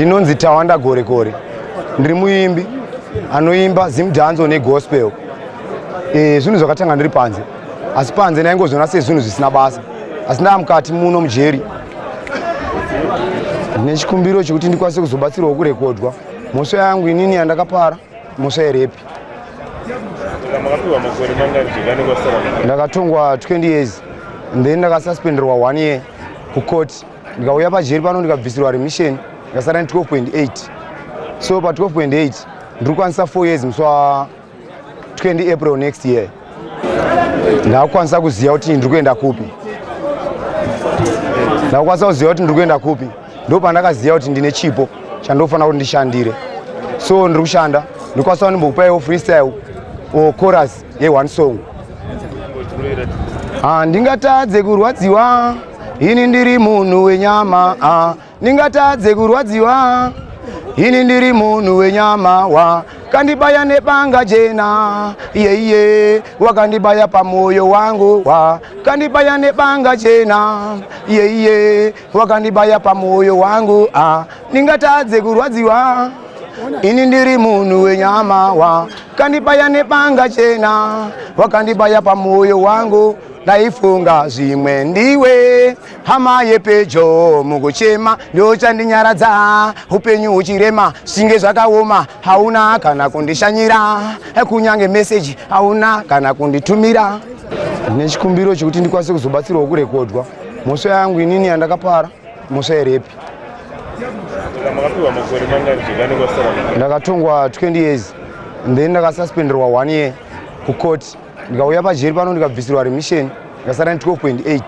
Ndinonzi Tawanda Gorekore, ndiri muimbi anoimba zimdancehall negospel. Zvinhu zvakatanga ndiri panze, asi panze ndaingozviona sezvinhu zvisina basa, asi ndaa mukati muno mujeri ndine chikumbiro chekuti ndikwanise kuzobatsirwawo kurekodwa. Mhosva yangu inini yandakapara, mhosva yerape. Makapiwa makore mangani zvekane kwasara? Ndakatongwa 20 years, then ndakasuspenderwa one year kucourt. Ndikauya pajeri pano, ndikabvisirwa remission, ndikasara ne12.8. So pa12.8 ndiri kukwanisa 4 years musi wa20 April next year. Ndakukwanisa kuziva kuti ndiri kuenda kupi. Ndakukwanisa kuziva kuti ndiri kuenda kupi ndo pandakaziva kuti ndine chipo chandofanira kuti ndishandire. So ndiri kushanda. Ndikwanisa kuti freestyle or chorus ye-one song. Ah, ndingatadze kurwadziwa ini ndiri munhu wenyama? Ah, ndingatadze kurwadziwa ini ndiri munhu wenyama? Wa kandibaya nebanga jena yeiye, wakandibaya pamwoyo wangu. Wa kandibaya nebanga jena yeiye, wakandibaya pamwoyo wangu. Ah, ndingatadze kurwadziwa ini ndiri munhu wenyama? Wa kandibaya nebanga jena, wakandibaya pamwoyo wangu. Ndaifunga zvimwe ndiwe hama yepedyo, mukuchema ndochandinyaradza. Upenyu huchirema, zvinge zvakaoma, hauna kana kundishanyira, kunyange meseji hauna kana kunditumira. Ndine chikumbiro chekuti ndikwanise kuzobatsirwawo kurekodwa. Mhosva yangu inini yandakapara, mhosva yerape. Makapiwa makore mangani zvekane kwasara? Ndakatongwa 20 years, then ndakasuspenderwa one year kucourt. Ndikauya pajeri pano, ndikabvisirwa remission, ndikasara ne12.8.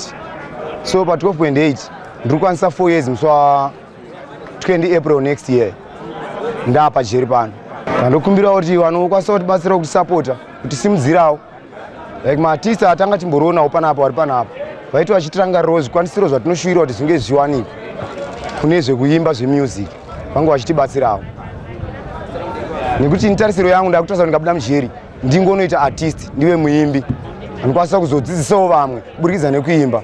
So pa12.8 ndiri kukwanisa 4 years musi wa20 April next year. Ndaa pajeri pano. Ndokumbira kuti vanokwanisa kutibatsira, kutisapota, kutisimudzirawo, like maartist atanga timborionawo panapa, vari panapa, vaiti vachitirangarirawo zvikwanisiro zvatinoshuwira kuti zvinge zvichiwanikwa kune zvekuimba, zvemusic, vange vachitibatsirawo. Nekuti nitarisiro yangu, ndakutarisa kuti ndikabuda mujeri ndingonoita artist, ndive muimbi anokwanisa kuzodzidzisawo vamwe kuburikidza nekuimba.